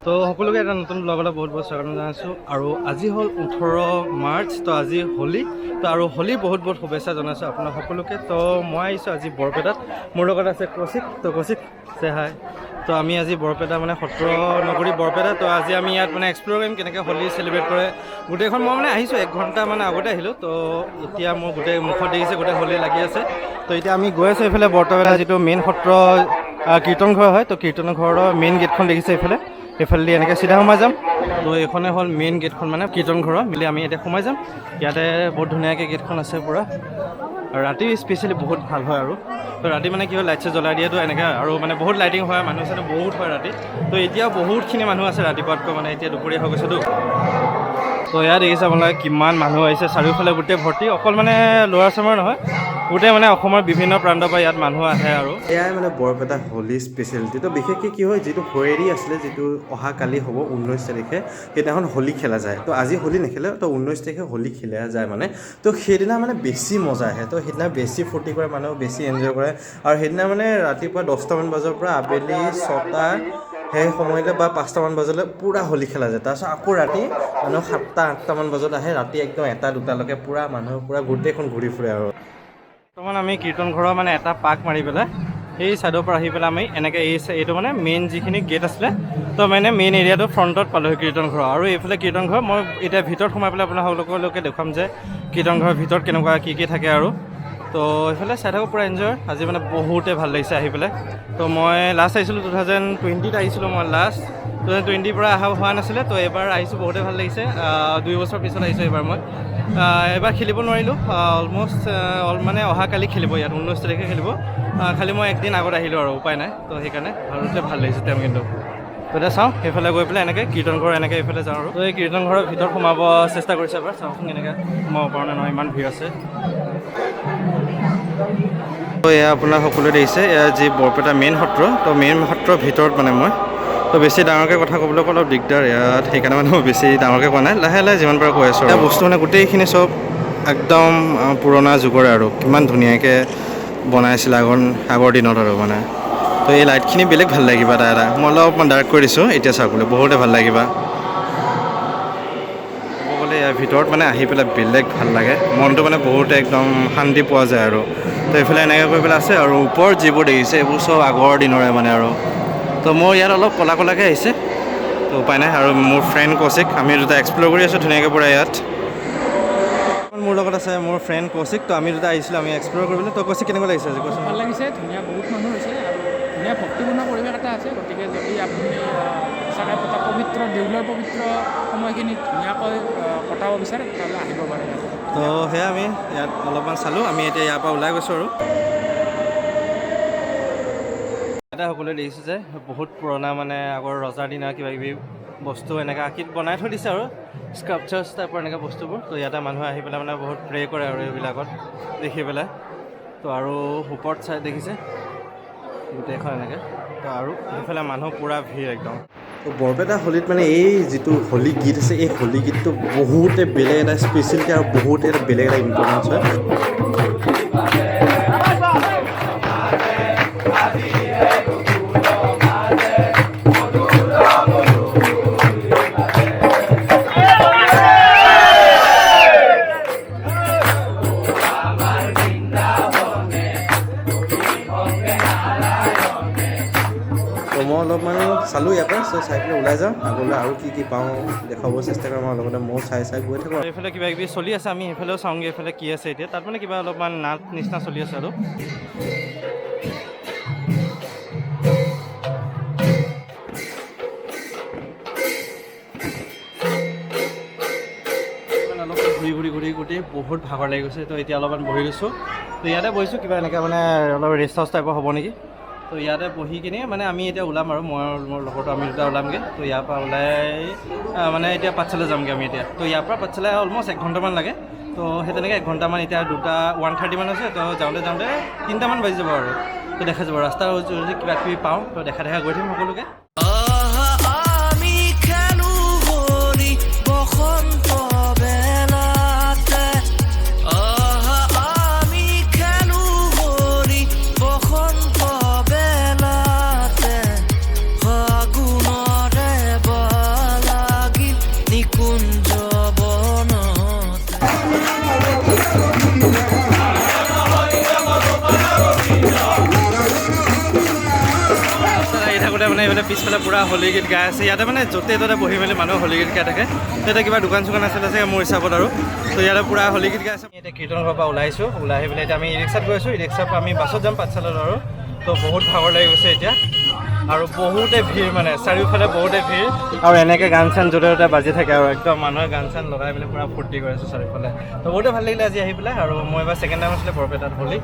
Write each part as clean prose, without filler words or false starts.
তো সকলোকে এটা নতুন ব্লগলৈ বহুত বহুত স্বাগতম জনাইছোঁ। আৰু আজি হ'ল 18 মাৰ্চ। তো আজি হোলী। তো আৰু হোলী বহুত বহুত শুভেচ্ছা জনাইছোঁ আপোনাক সকলোকে। তো মই আহিছোঁ আজি বৰপেটাত, মোৰ লগত আছে কৌশিক। তো কৌশিক, চে হাই। তো আমি আজি বৰপেটা, মানে সত্ৰ নগৰী বৰপেটা। তো আজি আমি ইয়াত মানে এক্সপ্ল'ৰ কৰিম কেনেকৈ হোলী চেলিব্ৰেট কৰে গোটেইখন। মই মানে আহিছোঁ, এক ঘণ্টা মানে আগতে আহিলোঁ। তো এতিয়া মোৰ গোটেই মুখত দেখিছে, গোটেই হোলী লাগি আছে। তো এতিয়া আমি গৈ আছোঁ এইফালে বৰপেটা যিটো মেইন সত্ৰ কীৰ্তন ঘৰ হয়। তো কীৰ্তন ঘৰৰ মেইন গেটখন দেখিছে এইফালে, এইফালেদি এনেকৈ চিধা সোমাই যাম। তো এইখনে হ'ল মেইন গেটখন, মানে কীৰ্তন ঘৰৰ মিলি আমি এতিয়া সোমাই যাম। ইয়াতে বহুত ধুনীয়াকৈ গেটখন আছে পূৰা। আৰু ৰাতি স্পেচিয়েলি বহুত ভাল হয়। আৰু তো ৰাতি মানে কি হয়, লাইট চাইট জ্বলাই দিয়েতো এনেকৈ, আৰু মানে বহুত লাইটিং হয়, মানুহ চানুহ বহুত হয় ৰাতি। তো এতিয়াও বহুতখিনি মানুহ আছে ৰাতিপুৱাতকৈ, মানে এতিয়া দুপৰীয়া হৈ গৈছেতো। তো ইয়াত দেখিছে আপোনালোকে কিমান মানুহ আহিছে, চাৰিওফালে গোটেই ভৰ্তি। অকল মানে ল'ৰা ছোৱালী নহয়, গোটেই মানে অসমৰ বিভিন্ন প্ৰান্তৰ পৰা ইয়াত মানুহ আহে আৰু। এয়াই মানে বৰপেটা হোলী স্পেচিয়েলিটি। তো বিশেষকৈ কি হয়, যিটো হোৱেৰি আছিলে, যিটো অহাকালি হ'ব 19 তাৰিখে, সেইদিনাখন হোলী খেলা যায়। তো আজি হোলী নেখেলে, তো 19 তাৰিখে হোলী খেলা যায় মানে। তো সেইদিনা মানে বেছি মজা আহে। তো সেইদিনা বেছি ফূৰ্তি কৰে মানুহ, বেছি এনজয় কৰে। আৰু সেইদিনা মানে ৰাতিপুৱা 10টামান বজাৰ পৰা আবেলি 6টা সেই সময়লৈ বা 5টামান বজালৈ পূৰা হোলী খেলা যায়। তাৰপিছত আকৌ ৰাতি মানুহ 7টা 8টামান বজাত আহে, ৰাতি একদম 1টা 2টালৈকে পূৰা মানুহ পূৰা গোটেইখন ঘূৰি ফুৰে আৰু। বৰ্তমান আমি কীৰ্তন ঘৰৰ মানে এটা পাক মাৰি পেলাই সেই ছাইডৰ পৰা আহি পেলাই আমি এনেকৈ এইটো মানে মেইন যিখিনি গেট আছিলে, তো মানে মেইন এৰিয়াটো ফ্ৰণ্টত পালোহি কীৰ্তন ঘৰ। আৰু এইফালে কীৰ্তন ঘৰ, মই এতিয়া ভিতৰত সোমাই পেলাই আপোনালোকলৈকে দেখুৱাম যে কীৰ্তন ঘৰৰ ভিতৰত কেনেকুৱা কি কি থাকে। আৰু তো এইফালে চাই থাকোঁ, পূৰা এনজয়। আজি মানে বহুতে ভাল লাগিছে আহি পেলাই। তো মই লাষ্ট আহিছিলোঁ 2020ত আহিছিলোঁ মই লাষ্ট। 2020ৰ পৰা অহা হোৱা নাছিলে, তো এইবাৰ আহিছোঁ, বহুতে ভাল লাগিছে। 2 বছৰ পিছত আহিছোঁ এইবাৰ মই। এইবাৰ খেলিব নোৱাৰিলোঁ অলমষ্ট। মানে অহাকালি খেলিব ইয়াত, 19 তাৰিখে খেলিব। খালি মই একদিন আগত আহিলোঁ আৰু উপায় নাই। তো সেইকাৰণে ভালতে ভাল লাগিছে তেওঁ কিন্তু। তো এতিয়া চাওঁ, সেইফালে গৈ পেলাই এনেকৈ কীৰ্তন ঘৰ এনেকৈ এইফালে যাওঁ। আৰু তো এই কীৰ্তন ঘৰৰ ভিতৰত সোমাব চেষ্টা কৰিছে এবাৰ, চাওঁচোন কেনেকৈ সোমাব পাৰোঁ নে নহয়, ইমান ভিৰ আছে। তো এয়া আপোনাৰ সকলোৱে দেখিছে, এয়া যি বৰপেটা মেইন সত্ৰ। তো মেইন সত্ৰৰ ভিতৰত মানে মই তো বেছি ডাঙৰকৈ কথা ক'বলৈ অলপ দিগদাৰ ইয়াত, সেইকাৰণে মানে মই বেছি ডাঙৰকৈ কোৱা নাই, লাহে লাহে যিমান পাৰোঁ কৈ আছোঁ। এতিয়া বস্তু মানে গোটেইখিনি চব একদম পুৰণা যুগৰে আৰু কিমান ধুনীয়াকৈ বনাইছিলে আগৰ আগৰ দিনত। আৰু মানে তো এই লাইটখিনি বেলেগ ভাল লাগিব এটা এটা। মই অলপমান ডাৰ্ক কৰি দিছোঁ এতিয়া, চাওক বোলে বহুতে ভাল লাগিবা। ক'ব গ'লে ইয়াৰ ভিতৰত মানে আহি পেলাই বেলেগ ভাল লাগে মনটো, মানে বহুত একদম শান্তি পোৱা যায়। আৰু তো এইফালে এনেকৈ কৰি পেলাই আছে। আৰু ওপৰত যিবোৰ দেখিছে, এইবোৰ চব আগৰ দিনৰে মানে। আৰু তো মোৰ ইয়াত অলপ ক'লা ক'লাকৈ আহিছে, তো উপায় নাই। আৰু মোৰ ফ্ৰেণ্ড কৌশিক, আমি দুটা এক্সপ্ল'ৰ কৰি আছোঁ ধুনীয়াকৈ পূৰা ইয়াত। মোৰ লগত আছে মোৰ ফ্ৰেণ্ড কৌশিক। তো আমি দুটা আহিছিলোঁ আমি এক্সপ্ল'ৰ কৰিবলৈ। তো কৌশিক, কেনেকুৱা লাগিছে আজি, কোৱাচোন? ভাল লাগিছে, ধুনীয়া, বহুত মানুহ হৈছে আৰু ধুনীয়া ভক্তিপূৰ্ণ পৰিৱেশ এটা আছে। গতিকে যদি আপুনি সঁচাকৈ এটা পবিত্ৰ দেউলৰ পবিত্ৰ সময়খিনিত ধুনীয়াকৈ কটাব বিচাৰে, তেতিয়াহ'লে আহিব পাৰে ইয়াত। তো সেয়া আমি ইয়াত অলপমান চালোঁ, আমি এতিয়া ইয়াৰ পৰা ওলাই গৈছোঁ। আৰু ইয়াতে সকলোৱে দেখিছে যে বহুত পুৰণা, মানে আগৰ ৰজাৰ দিনৰ কিবা কিবি বস্তু এনেকৈ আকৃত বনাই থৈ দিছে আৰু স্কাল্পচাৰ্ছ টাইপৰ এনেকৈ বস্তুবোৰ। তো ইয়াতে মানুহে আহি পেলাই মানে বহুত প্ৰে কৰে আৰু এইবিলাকত দেখি পেলাই। তো আৰু ওপৰত চাই দেখিছে গোটেইখন এনেকৈ। তো আৰু সেইফালে মানুহ পূৰা ভিৰ একদম। তো বৰপেটা হোলীত মানে এই যিটো হোলী গীত আছে, এই হোলী গীতটো বহুতে বেলেগ এটা স্পেচিয়েলিটি আৰু বহুত এটা বেলেগ এটা ইম্পৰ্টেঞ্চ হয়। তো মই অলপমান চালোঁ ইয়াৰ পৰা। চ' চাই পেলাই ওলাই যাওঁ আগলৈ, আৰু কি কি পাওঁ দেখুৱাব চেষ্টা কৰিম আৰু লগতে ময়ো চাই চাই গৈ থাকোঁ। এইফালে কিবা কিবি চলি আছে, আমি সেইফালেও চাওঁগৈ এইফালে কি আছে এতিয়া। তাত মানে কিবা অলপমান নাট নিচিনা চলি আছে। আৰু মানে অলপ ঘূৰি ঘূৰি ঘূৰি গোটেই বহুত ভাগৰ লাগি গৈছে। তো এতিয়া অলপমান বহি লৈছোঁ। তো ইয়াতে বহিছোঁ, কিবা এনেকৈ মানে অলপ ৰেষ্ট হাউচ টাইপৰ হ'ব নেকি। তো ইয়াতে বহি কিনে মানে আমি এতিয়া ওলাম আৰু মই আৰু মোৰ লগৰটো আমি দুটা ওলামগৈ। তো ইয়াৰ পৰা ওলাই মানে এতিয়া পাঠশালা যামগৈ আমি এতিয়া। তো ইয়াৰ পৰা পাঠশালা অলমষ্ট এক ঘণ্টামান লাগে। তো সেই তেনেকৈ এক ঘণ্টামান, এতিয়া দুটা 1:30মান হৈছে। তো যাওঁতে যাওঁতে 3টামান বাজি যাব। আৰু তো দেখা যাব ৰাস্তা যদি কিবা কিবি পাওঁ, তো দেখা দেখা গৈ থাকিম সকলোকে। আমি খেলো হোলী বসন্ত বেলাতে, আহা আমি খেলো হোলী। মানে এইফালে পিছফালে পূৰা হোলী গীত গাই আছে। ইয়াতে মানে য'তে ত'তে বহি মেলি মানুহ হোলী গীত গাই থাকে। ইয়াতে কিবা দোকান চোকান আছিলে চাগে মোৰ হিচাপত আৰু। তো ইয়াতে পূৰা হোলী গীত গাই আছে। এতিয়া কীৰ্তন ঘৰৰ পৰা ওলাইছোঁ। ওলাই আহি পেলাই এতিয়া আমি ই ৰিক্সাত গৈ আছোঁ। ই ৰিক্সাৰ পৰা আমি বাছত যাম পাঠশালাত আৰু। তো বহুত ভাগৰ লাগি গৈছে এতিয়া আৰু বহুতে ভিৰ, মানে চাৰিওফালে বহুতে ভিৰ আৰু এনেকৈ গান চান য'তে ত'তে বাজি থাকে আৰু একদম মানুহে গান চান লগাই পেলাই পূৰা ফূৰ্তি কৰি আছে চাৰিওফালে। তো বহুতে ভাল লাগিলে আজি আহি পেলাই। আৰু মই এবাৰ ছেকেণ্ড টাইম আছিলে বৰপেটাত হোলী।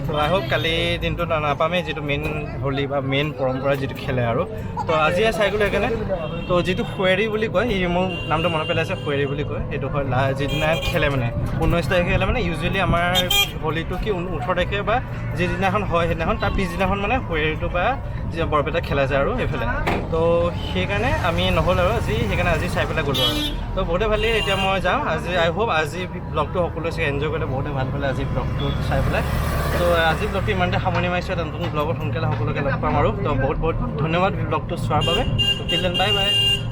তো আই হোপ কালি দিনটো নাপামেই, যিটো মেইন হোলী বা মেইন পৰম্পৰা যিটো খেলে আৰু। তো আজিয়ে চাই গ'লোঁ সেইকাৰণে। তো যিটো সুৱেৰী বুলি কয়, ই মোৰ নামটো মনত পেলাইছে, সুৱেৰী বুলি কয়। সেইটো হয় যিদিনা খেলে, মানে 19 তাৰিখে খেলে। মানে ইউজুৱেলি আমাৰ হোলীটো কি 18 তাৰিখে বা যিদিনাখন হয় সেইদিনাখন, তাৰ পিছদিনাখন মানে সুৱেৰীটো বা যি বৰপেটা খেলা যায় আৰু সেইফালে। তো সেইকাৰণে আমি নহ'ল আৰু আজি, সেইকাৰণে আজি চাই পেলাই গ'লোঁ আৰু। তো বহুতে ভাল লাগিলে। এতিয়া মই যাওঁ আজি। আই হোপ আজি ব্লগটো সকলোৱে চাগে এনজয় কৰিলে, বহুতে ভাল পালে আজি ব্লগটো চাই পেলাই। তো আজি ব্লগটো ইমানতে সামৰণি মাৰিছোঁ। এটা নতুন ব্লগত সোনকালে সকলোকে লগ পাম আৰু। তো বহুত বহুত ধন্যবাদ ব্লগটো চোৱাৰ বাবে। Till then, bye bye.